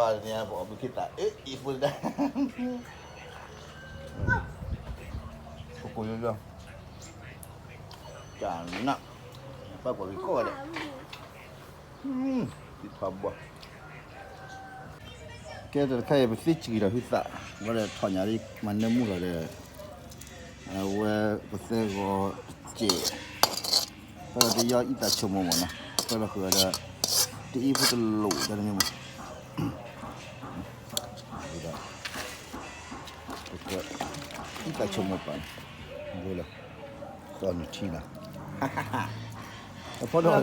ပအီၣ်ဘုခ့သး အ့ၣ် အံၤဖိတဒၣ် ပကိးယိယိ ကနၣ် ပၢ်ကွၢ်က့ၤကိးဂၤဒဲး သံထီဘီ ကဲတခါအံၤ ပသ့စံၣ်က့ၤဒီးဟုသး ဝဲဒီးထီၣ်ညၣ်လံ မၤနၢမူလီၤဒီး အဝဲပသဲဂီၤစဲး ပဒီးတယီအံသးဆိကမိၣ်မးနီၤ ပဒီးဃုာ်ဒီး တအံဖိတလိၣ်တၢ်တမ့ၢ်မး ဒီး အံသးဆိကမိၣ်ပာ်န့ၣ် ဘိလီၤ ဃီနုာ်ထံနီၤ အဖီဒီး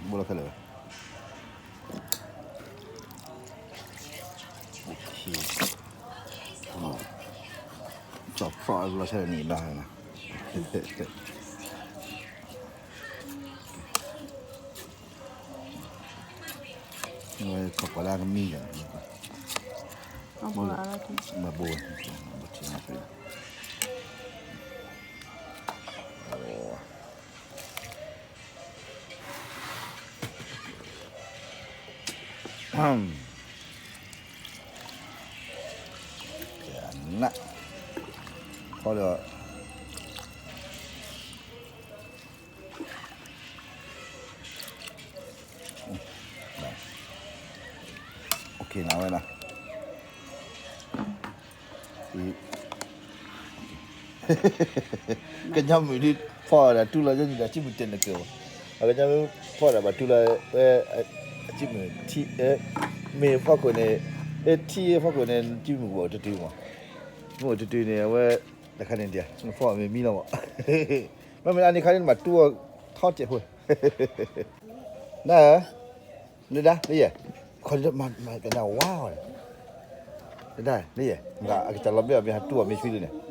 ဘိလီၤခဲလၢာ်ဝဲ ကၠီၣ်ဖျီၣ်လီၤထဲန့ၣ်ဘၣ် ခီပှၤလၢကမံၤဒီး မၤဘိဝဲ ဘိထံနၢ်ပၢၢ် နၢ် ဖီဒီး OK နၤဝဲနၤ ကညီမုၢ်ဒ်ဖီဒီးတူၢ်လီၤယဲၢ်နံၣ်ဒီး စံၣ်မုၢ်တဲာ်နကၢၤဘၣ် အကညီမုၢ်ဖီဒီးဘၣ်တူၢ်လီၤ ဝဲ စံၣ်မုၢ်ထံ မ့ၢ်ဖီခိၣ်န့ၣ် ထံဖီခိၣ်န့ၣ် စံၣ်မုၢ်ကဘၣ်အိၣ်တတုၤမး မ့ၢ်အိၣ်တတုၤန့ၣ် အဝဲ တခါန့ၣ်ဒ် နဖီမ့ၢ်မံလီၤမး မ့မ့ၢ်အန့ၣ်ခါန့ၣ် နဘၣ်တူၢ်အီၤထီစဲးဖိ န လၢဒၣ် လၢယဲၢ် ခီဒ်မၤကနၣ်ဝါအီၤ လၢဒၣ် လၢယဲၢ် အကစၢ်လီၤဘျၢအီၤမ့ၢ်ဟးတူၢ်အီၤမ့ၢ်ဆှံလံန့ၣ်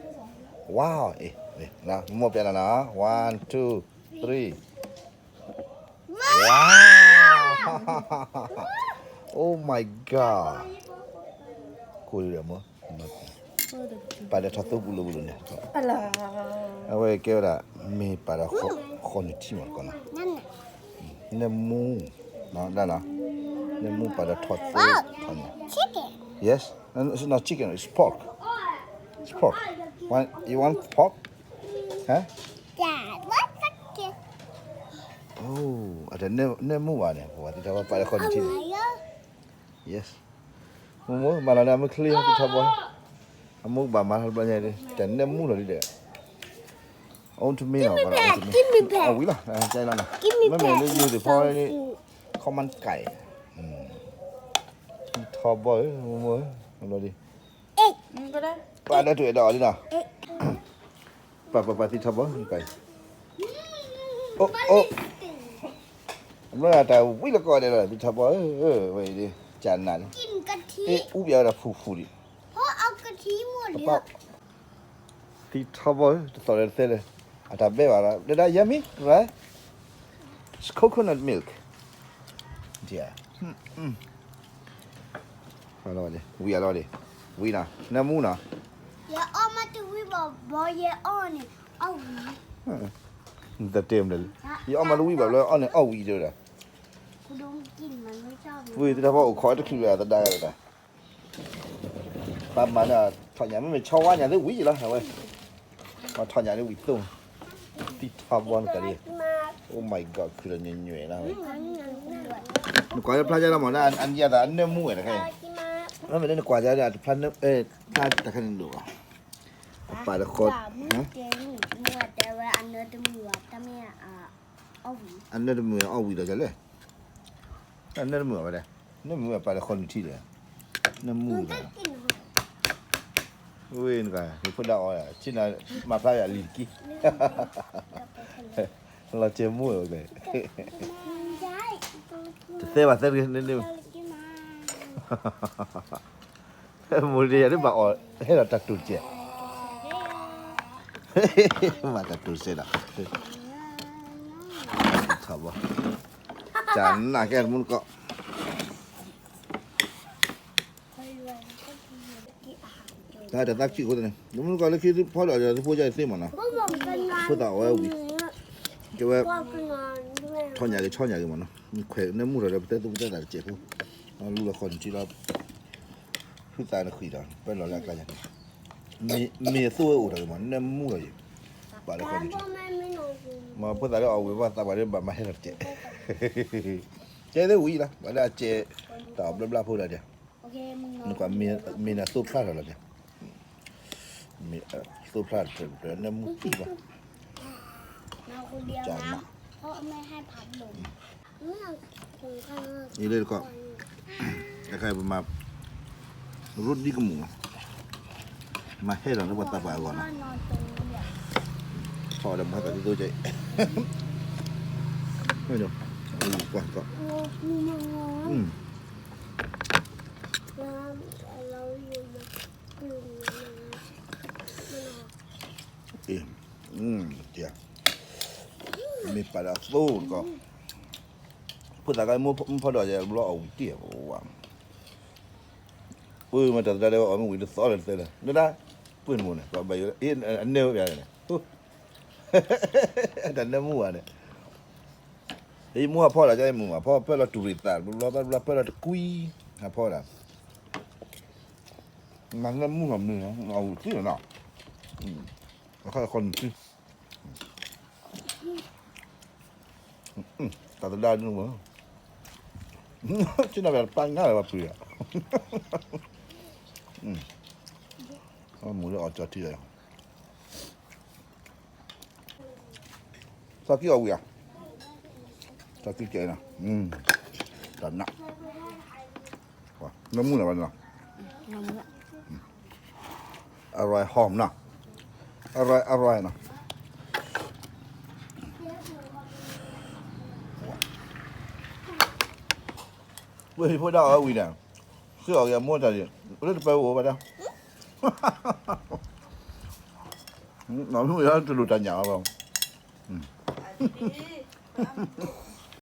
ဝါအီၤ အ့ၣ် မိၢ်ပျဲနၤနီၤ one two three wow oh my god ကိၢ်လံမ့ၢ် ပာ်ဒီးထီၣ်သိပူၤလိာ်ပူၤလိာ်န့ၣ် အဝဲကဲဝဲဒၣ် မ့ၢ်ပာ်ဒီးဃီနုာ်ထံမးကီးနီၤ နၢမူ ဒၣ်နီၤ နၢမူပာ်ဒီးထီၣ်သိ yes no chicken it's pork it's pork want you want pork huh oh အတနၢမူဘၣ်န့ၣ် ပှၤသ့ၣ်တဖၣ်ပာ်ဒီးဃီနုာ်ထံန့ၣ် yes မ့ၢ်မ့ၢ်မၤလီၤန့ၣ် အမုၢ်ချ့သ့ၣ်ထီဘီ အမုၢ်ကဘၣ်မၤလီၤတဘျီညါ တနၢမူလီၤဒ်ဒီး old to me လီၤ old to me အဝံၤလီၤ ကဲလီၤနီၤ မ့မ့ၢ်လၢယိၤသ့ၣ်ဖီန့ၣ် ခီမၤကဲ ထီဘီဧၢ မ့ၢ်မ့ၢ်လီၤဒ် ပာ်ဒီးတုၤအဲၣ်ဒိးအီၤလံနီၤ ပာ်ပာ်ပာ်သံထီဘီ ပာ် အိၣ်အိၣ် အမ့ၢ်တၢ်ဝံလီၤကီးဒဲးလီၤ သံထီဘီဧၢ ဝဲအံၤဒ် ကနၣ်လံ အူပျဲဝဲဒၣ်ဖူဖူဒံး သံထီဘီဧၢ တသီၣ်လၢတသဲလၢ အတၢ်ဘဲဘၣ်လီၤ ဒဒၣ် yummy right coconut milk ဝံၤအလီၤဒံး ဝံၤနီၤ နၢမူနီၤ ယအီၣ်မးတဝံၤဘၣ် ဘီယဲအီၣ်န့ၣ် အီၣ်ဝံၤ နတတဲမလဲၣ် ယအီၣ်မးတဝံၤဘၣ်ဘျီ အီၣ်န့ၣ်အီၣ်ဝံၤဒၣ်ဝဲဒၣ် ဝံၤသ့ၣ်တဖၣ်အိၣ်ခိးတချုးလၢအသဒါဂၤဒၣ် ပှၤမၤန့ၣ် ထီၣ်ညၣ်မ့မ့ၢ်ဆီဝါညၣ်သ့ၣ်ဝံၤလီၤ အဝဲ ပှၤထီၣ်ညၣ်န့ၣ်ဝံၤသိ သံထီဘီနကလံ Oh my god ခုလီၤညွဲၣ်ညွဲၣ်လီၤ နကွၢ်လၢဖျါယါလီၤမး အနံၣ်အသးအနၢမူဝဲတခါအံၤ မ့မ့ၢ်လၢနကွၢ်ယါဒီး တဖျါနၢ ဖျါတခါန့ၣ်ဒိၣ်ဘၣ် ပာ်တခီ အနၢတမုာ်အီၣ်ဝံၤဒီးလဲၣ် အနၢတမုာ်ဝဲဒၣ် နၢမုာ်ဝဲပာ်လၢဃီနုာ်ထံဒီး နၢမုာ်ဝဲ ဝ့ၢ်နက ယဖိဒၣ်အီၣ် ဆ့ၣ်နီၤ မၤဖျါယၤလံၤတက့ၢ် လီၤစဲးမူဝဲ တသဲဘၣ်သဲတဂ့ၤ န့ၣ်န့ၣ် မိၢ်ဒ့ယၤဒ်ဘၣ်အီၣ် ဟဲဒီးတၢ်တိၢ်တကဲး ဘၣ်တၢ်တိၢ်တစဲးဒီး ထီဘီ ကနၣ်ကဲတမူတကိး တၢ်သးခုအဃိသတးန့ၣ် တမူတကိးလၢခံဖီဒီးဒီးသဖိယါသ့မးနီၤ ဖိသၣ်အီၣ်ဝဲဝံၤ ကဝဲ ထီၣ်ညၣ်ဂ့ၤဆီညၣ်ဂ့ၤမးနီၤ ခွဲးနၢမူထီၣ်ဒီးပသဲသပူၤသဲသးတစဲးဖိ လူလီၤဃီနုာ်ထံလီၤ ဖုသးနဃံဒီး ပၢလီၤလၢအကျါယၤန့ၣ်, မ့ၢ်အသိၣ်ဝဲအိၣ်တၢ်ဂ့ၤမး နၢမူလီၤယံၤ, ပာ်လၢဃီန့ၣ်, မ့ၢ်ဖိသၣ်လၢအဝဲဘၣ်သးပှၢ်လၢဘၣ်မၤဟဲလီၤတကဲး, ကဲသ့ၣ်ဝံၤလီၤ ပှၤလၢအကဲ, တၢ်အီၣ်ဘျီဘျီဖိလီၤဒီး, နကွၢ်မ့ၢ်နသိၣ်ဖျါထီၣ်လီၤဒီး, မ့ၢ်သိၣ်ဖျါထီၣ်တဖျၢၣ်တဖျၢၣ် နၢမူသံၣ်ဘၣ်, ကနး အံၤလၢတကီၢ်, အခါပမၤ ရိဒံကမူၣ်လီၤ, မၤဟဲလီၤလၢပှၤသးပှၢ်အဂီၢ်လီၤ, ထီၣ်ဒီးမၤသးဒ်သိးကဲ, ကွၢ်ကီး, မ့ၢ်ပာ်ဒီးသိတကီၢ်, ဖိသၣ်ကမိၢ်ဖီဒီးယဘျီအဝံၤတ့ၢ်ဝဲ, ပှၤမ့ၢ်တၢ်သဒါဒဲးဝဲအီၣ်မ့ၢ်ဝံၤတသီလၢတသဲလၢ, နဒၣ်, ပှ့ၤမူန့ၣ် အနဲဝဲန့ၣ်, တၢ်နၢမူဘၣ်န့ၣ်, ယမိၢ်ဟးဖီဒီး ယမိၢ်ဟးဖီ ပၢလီၤတူၢ်ရ့ၣ်သး ဘျီဘျီပၢလီၤတကွံ, ဟးဖီဒီး, နၢမူလီၤမ့ၢ်, အဝံၤသံလီၤနီၤ, အခါခီနုာ်သံ တၢ်သဒါဒ်န့ၣ်ဝဲ, ကနၣ်ပျးတပာ်ငါလၢၤဘၣ်ပှ့ၤဧါ, မူလၢအီၣ်ကၠီထံလီၤ, သီကံအီၣ်ဝံၤဧါ, သီကံကဲနီၤ, တၢ်နး, နၢမူလၢၤဘၣ်နီၤ အရၢၢ်ဟီၣ်နီၤ, အရၢၢ်အရၢၢ်နီၤ, ဝဲၢ်ဟံၣ်ဖိဒၣ်အီၣ်ဝံၤဒီး, သုအီၣ်က့ၤအမိၢ်တၢ်ဒ်, လၢတပၢၤအိၣ်ဘၣ်ဒီး, မ့ၢ်တလိၣ်တၢ်ညၣ်အီၤဘၣ်,